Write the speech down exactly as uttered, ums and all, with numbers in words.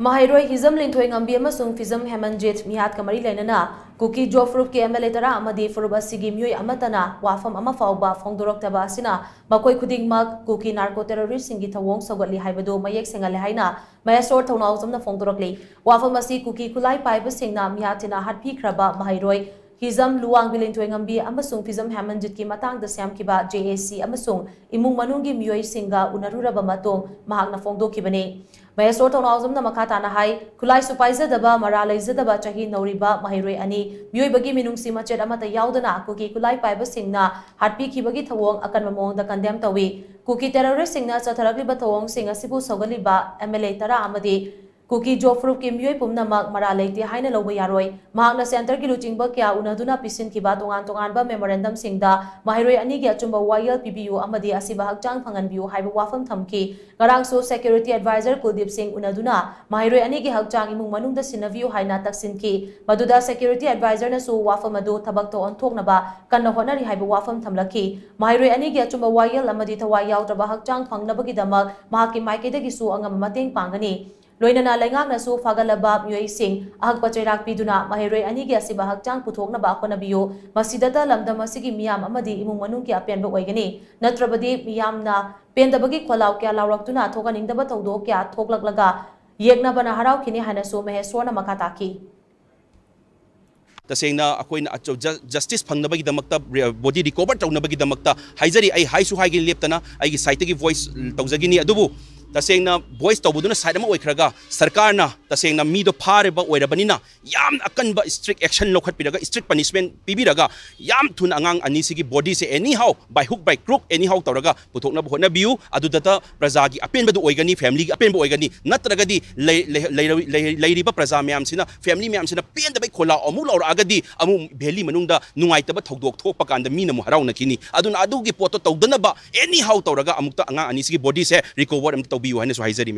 ꯃꯍꯩꯔꯣꯏ ꯍꯤꯖꯝ ꯂꯤꯟꯊꯣꯏꯉꯝꯕꯤ ꯑꯃꯁꯨꯡ ꯐꯤꯖꯝ ꯍꯦꯃꯟꯖꯤꯠ ꯃꯤꯍꯥꯠꯀ ꯃꯔꯤ ꯂꯩꯅꯅ ꯀꯨꯀꯤ ꯖꯣ ꯐꯨꯔꯨꯞꯀꯤ ꯑꯦꯝ ꯑꯦꯜ ꯑꯦ ꯇꯔꯥ ꯑꯃꯗꯤ ꯐꯨꯔꯨꯞ ꯑꯁꯤꯒꯤ ꯃꯤꯑꯣꯏ ꯑꯃꯠꯇꯅ ꯋꯥꯐꯝ ꯑꯃ ꯐꯥꯎꯕ ꯐꯣꯡꯗꯣꯔꯛꯇꯕ ꯑꯁꯤꯅ ꯃꯈꯣꯏ ꯈꯨꯗꯤꯡꯃꯛ ꯀꯨꯀꯤ ꯅꯥꯔꯀꯣ ꯇꯦꯔꯣꯔꯤꯁꯁꯤꯡꯒꯤ ꯊꯧꯑꯣꯡ ꯁꯧꯒꯠꯂꯤ ꯍꯥꯏꯕꯗꯨ ꯃꯌꯦꯛ ꯁꯦꯡꯍꯜꯂꯦ ꯍꯥꯏꯅ ꯃꯍꯦꯁꯣꯔ ꯊꯧꯅꯥꯎꯖꯝꯅ ꯐꯣꯡꯗꯣꯔꯛꯂꯤ꯫ ꯋꯥꯐꯝ ꯑꯁꯤ ꯀꯨꯀꯤ ꯈꯨꯠꯂꯥꯏ ꯄꯥꯏꯕꯁꯤꯡꯅ ꯃꯤꯍꯥꯠ ꯊꯤꯅ ꯍꯥꯠꯄꯤꯈ꯭ꯔꯕ ꯃꯍꯩꯔꯣꯏ ꯍꯤꯖꯝ ꯂꯨꯋꯥꯡꯕꯤ ꯂꯤꯟꯊꯣꯏꯉꯝꯕꯤ ꯑꯃꯁꯨꯡ ꯐꯤꯖꯝ ꯍꯦꯃꯟꯖꯤꯠꯀꯤ ꯃꯇꯥꯡꯗ ꯁꯦꯝꯈꯤꯕ ꯖꯦ ꯑꯦ ꯁꯤ ꯑꯃꯁꯨꯡ ꯏꯃꯨꯡ ꯃꯅꯨꯡꯒꯤ ꯃꯤꯑꯣꯏꯁꯤꯡꯒ ꯎꯅꯔꯨꯔꯕ ꯃꯇꯨꯡ ꯃꯍꯥꯛꯅ ꯐꯣꯡꯗꯣꯛꯈꯤꯕꯅꯤ꯫ ꯃꯍꯦꯁꯣꯔ ꯊꯧꯅꯥꯎꯖꯝꯅ ꯃꯈꯥ ꯇꯥꯅ ꯍꯥꯏ, ꯈꯨꯠꯂꯥꯏꯁꯨ ꯄꯥꯏꯖꯗꯕ, ꯃꯔꯥ ꯂꯩꯖꯗꯕ ꯆꯍꯤ ꯅꯧꯔꯤꯕ ꯃꯍꯩꯔꯣꯏ ꯑꯅꯤ ꯃꯤꯑꯣꯏꯕꯒꯤ ꯃꯤꯅꯨꯡꯁꯤ ꯃꯆꯦꯠ ꯑꯃꯠꯇ ꯌꯥꯎꯗꯅ ꯀꯨꯀꯤ ꯈꯨꯠꯂꯥꯏ ꯄꯥꯏꯕꯁꯤꯡꯅ ꯍꯥꯠꯄꯤꯈꯤꯕꯒꯤ ꯊꯧꯑꯣꯡ ꯑꯀꯟꯕ ꯃꯑꯣꯡꯗ ꯀꯟꯗꯦꯝ ꯇꯧꯏ꯫ ꯀꯨꯀꯤ ꯇꯦꯔꯣꯔꯤꯁꯁꯤꯡꯅ ꯆꯠꯊꯔꯛꯂꯤꯕ ꯊꯧꯑꯣꯡꯁꯤꯡ ꯑꯁꯤꯕꯨ ꯁꯧꯒꯠꯂꯤꯕ ꯑꯦꯝ ꯑꯦꯜ ꯑꯦ ꯇꯔꯥ ꯑꯃꯗꯤ ꯀꯨꯀꯤ ꯖꯣ ꯐꯨꯔꯨꯞꯀꯤ ꯃꯤꯑꯣꯏ ꯄꯨꯝꯅꯃꯛ ꯃꯔꯥ ꯂꯩꯇꯦ ꯍꯥꯏꯅ ꯂꯧꯕ ꯌꯥꯔꯣꯏ꯫ ꯃꯍꯥꯛꯅ ꯁꯦꯟꯇꯔꯒꯤ ꯂꯨꯆꯤꯡꯕ ꯀꯌꯥ ꯎꯅꯗꯨꯅ ꯄꯤꯁꯤꯟꯈꯤꯕ ꯇꯣꯉꯥꯟ ꯇꯣꯉꯥꯟꯕ ꯃꯦꯃꯣꯔꯦꯟꯗꯝꯁꯤꯡꯗ ꯃꯍꯩꯔꯣꯏ ꯑꯅꯤꯒꯤ ꯑꯆꯨꯝꯕ ꯋꯥꯌꯦꯜ ꯄꯤꯕꯤꯌꯨ ꯑꯃꯗꯤ ꯑꯁꯤꯕ ꯍꯛꯆꯥꯡ ꯐꯪꯍꯟꯕꯤꯌꯨ ꯍꯥꯏꯕ ꯋꯥꯐꯝ ꯊꯝꯈꯤ꯫ ꯉꯔꯥꯡꯁꯨ ꯁꯦꯀ꯭ꯌꯨꯔꯤꯇꯤ ꯑꯦꯗꯚꯥꯏꯖꯔ ꯀꯨꯜꯗꯤꯞ ꯁꯤꯡ ꯎꯅꯗꯨꯅ ꯃꯍꯩꯔꯣꯏ ꯑꯅꯤꯒꯤ ꯍꯛꯆꯥꯡ ꯏꯃꯨꯡ ꯃꯅꯨꯡꯗ ꯁꯤꯟꯅꯕꯤꯌꯨ ꯍꯥꯏꯅ ꯇꯛꯁꯤꯟꯈꯤ꯫ ꯃꯗꯨꯗ ꯁꯦꯀ꯭ꯌꯨꯔꯤꯇꯤ ꯑꯦꯗꯚꯥꯏꯖꯔꯅꯁꯨ ꯋꯥꯐꯝ ꯑꯗꯨ ꯊꯕꯛꯇ ꯑꯣꯟꯊꯣꯛꯅꯕ ꯀꯟꯅ ꯍꯣꯠꯅꯔꯤ ꯍꯥꯏꯕ ꯋꯥꯐꯝ ꯊꯝꯂꯛꯈꯤ꯫ ꯃꯍꯩꯔꯣꯏ ꯑꯅꯤꯒꯤ ꯑꯆꯨꯝꯕ ꯋꯥꯌꯦꯜ ꯑꯃꯗꯤ ꯊꯋꯥꯏ ꯌꯥꯎꯗ꯭ꯔꯕ ꯍꯛꯆꯥꯡ ꯐꯪꯅꯕꯒꯤꯗꯃꯛ ꯃꯍꯥꯛꯀꯤ ꯃꯥꯏꯀꯩꯗꯒꯤꯁꯨ ꯑꯉꯝꯕ ꯃꯇꯦꯡ ꯄꯥꯡꯒꯅꯤ꯫ ꯂꯣꯏꯅꯅ ꯂꯩꯉꯥꯛꯅꯁꯨ ꯐꯥꯒꯠꯂꯕ ꯃꯤꯑꯣꯏꯁꯤꯡ ꯑꯍꯛꯄ ꯆꯩꯔꯥꯛ ꯄꯤꯗꯨꯅ ꯃꯍꯩꯔꯣꯏ ꯑꯅꯤꯒꯤ ꯑꯁꯤꯕ ꯍꯛꯆꯥꯡ ꯄꯨꯊꯣꯛꯅꯕ ꯍꯣꯠꯅꯕꯤꯌꯨ꯫ ꯃꯁꯤꯗꯇ ꯂꯝꯗꯝ ꯑꯁꯤꯒꯤ ꯃꯤꯌꯥꯝ ꯑꯃꯗꯤ ꯏꯃꯨꯡ ꯃꯅꯨꯡꯒꯤ ꯑꯄꯦꯟꯕ ꯑꯣꯏꯒꯅꯤ꯫ ꯅꯠꯇ꯭ꯔꯕꯗꯤ ꯃꯤꯌꯥꯝꯅ ꯄꯦꯟꯗꯕꯒꯤ ꯈꯣꯜꯂꯥꯎ ꯀꯌꯥ ꯂꯥꯎꯔꯛꯇꯨꯅ ꯊꯣꯛꯍꯟꯅꯤꯡꯗꯕ ꯊꯧꯗꯣꯛ ꯀꯌꯥ ꯊꯣꯛꯂꯛꯂꯒ ꯌꯦꯛꯅꯕꯅ ꯍꯔꯥꯎꯈꯤꯅꯤ ꯍꯥꯏꯅꯁꯨ ꯃꯍꯦꯁꯣꯔꯅ ꯃꯈꯥ ꯇꯥꯈꯤ꯫ ꯇꯁꯦꯡꯅ ꯑꯩꯈꯣꯏꯅ ꯑꯆꯧ-, ꯖ-, ꯖꯁꯇꯤꯁ ꯐꯪꯅꯕꯒꯤꯗꯃꯛꯇ, ꯔꯦ-, ꯕꯣꯗꯤ ꯔꯤꯀꯣꯚꯔ ꯇꯧꯅꯕꯒꯤꯗꯃꯛꯇ ꯍꯥꯏꯖꯔꯤ꯫ ꯑꯩ ꯍꯥꯏꯁꯨ ꯍꯥꯏꯒꯦ ꯂꯦꯞꯇꯅ ꯑꯩꯒꯤ ꯁꯥꯏꯠꯇꯒꯤ ꯚꯣꯏꯁ ꯇꯧꯖꯒꯤꯅꯤ꯫ ꯑꯗꯨꯕꯨ ꯇꯁꯦꯡꯅ ꯚꯣꯏꯁ ꯇꯧꯕꯗꯨꯅ ꯁꯥꯏꯠ ꯑꯃ ꯑꯣꯏꯈ꯭ꯔꯒ ꯁꯔꯀꯥꯔꯅ ꯇꯁꯦꯡꯅ ꯃꯤꯗꯣ ꯐꯥꯔꯤꯕ ꯑꯣꯏꯔꯕꯅꯤꯅ ꯌꯥꯝꯅ ꯑꯀꯟꯕ ꯏꯁꯇ꯭ꯔꯤꯛ ꯑꯦꯛꯁꯟ ꯂꯧꯈꯠꯄꯤꯔꯒ ꯏꯁꯇ꯭ꯔꯤꯛ ꯄꯅꯤꯁꯃꯦꯟ ꯄꯤꯕꯤꯔꯒ ꯌꯥꯝ ꯊꯨꯅ ꯑꯉꯥꯡ ꯑꯅꯤꯁꯤꯒꯤ ꯕꯣꯗꯤꯁꯦ anyhow, by hook by crook, anyhow ꯇꯧꯔꯒ ꯄꯨꯊꯣꯛꯅꯕ ꯍꯣꯠꯅꯕꯤꯌꯨ꯫ ꯑꯗꯨꯗꯇ ꯄ꯭ꯔꯖꯥꯒꯤ ꯑꯄꯦꯟꯕꯗꯨ ꯑꯣꯏꯒꯅꯤ, ꯐꯦꯃꯤꯂꯤꯒꯤ ꯑꯄꯦꯟꯕ ꯑꯣꯏꯒꯅꯤ꯫ ꯅꯠꯇ꯭ꯔꯒꯗꯤ ꯂꯩ-, ꯂꯩ-, ꯂꯩꯔ-, ꯂꯩ-, ꯂꯩꯔꯤꯕ ꯄ꯭ꯔꯖꯥ ꯃꯌꯥꯝꯁꯤꯅ, ꯐꯦꯃꯤꯂꯤ ꯃꯌꯥꯝꯁꯤꯅ ꯄꯦꯟꯗꯕꯩ ꯈꯣꯜꯂꯥꯎ ꯑꯃꯨꯛ ꯂꯥꯎꯔꯛꯑꯒꯗꯤ ꯑꯃꯨꯛ ꯚꯦꯂꯤ ꯃꯅꯨꯡꯗ ꯅꯨꯡꯉꯥꯏꯇꯕ ꯊꯧꯗꯣꯛ ꯊꯣꯛꯄ ꯀꯥꯟꯗ ꯃꯤꯅ ꯑꯃꯨꯛ ꯍꯔꯥꯎꯅꯈꯤꯅꯤ꯫ ꯑꯗꯨꯅ ꯑꯗꯨꯒꯤ ꯄꯣꯠꯇꯣ ꯇꯧꯗꯅꯕ anyhow ꯇꯧꯔꯒ ꯑꯃꯨꯛꯇ ꯑꯉꯥꯡ ꯑꯅꯤꯁꯤꯒꯤ ꯕꯣꯗꯤꯁꯦ ꯔꯤꯀꯣꯚꯔ ꯑꯃꯇ ꯇꯧꯕꯤꯌꯨ ꯍꯥꯏꯅꯁꯨ ꯍꯥꯏꯖꯔꯤ꯫